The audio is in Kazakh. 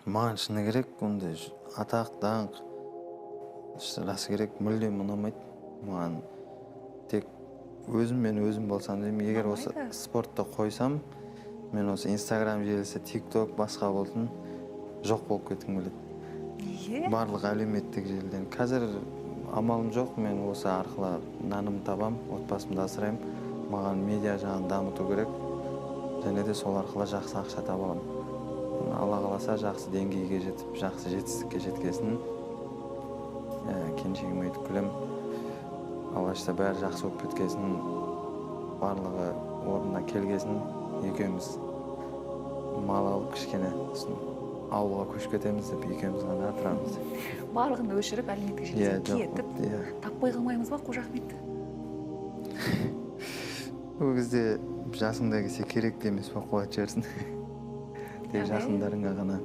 Маған шыны керек, ондай атақ, даңқ, расы керек, мүлдем ұнамайды. Маған тек өзім мен өзім болсам деймін. Егер осы Ұнамайды? спортты қойсам, мен осы Инстаграм желісі, Тик Ток, басқа болсын, жоқ болып кеткім келеді. Неге? Барлық әлеуметтік желіден. Қазір амалым жоқ, мен осы арқылы нанымды табам, отбасымды асыраймын. Маған медиа жағын дамыту керек және де сол арқылы жақсы ақша таба аламын. Алла қаласа, жақсы деңгейге жетіп, жақсы жетістікке жеткесін, келіншегіме өйтіп күлемін. Алғашта бәрі жақсы болып кеткесін, барлығы орнына келгесін, екеуміз мал алып, кішкене сосын ауылға көшіп кетеміз деп, екеуміз ғана тұрамыз деп. Барлығын өшіріп, әлеуметтік Иә, желіден жоқ, кетіп, иә. таппай қалмаймыз ба Қожа Ахметті? Ол кезде жасыңда келсе, керек те емес болып қалатын шығарсың. Тек Яғни? жақындарыңа ғана.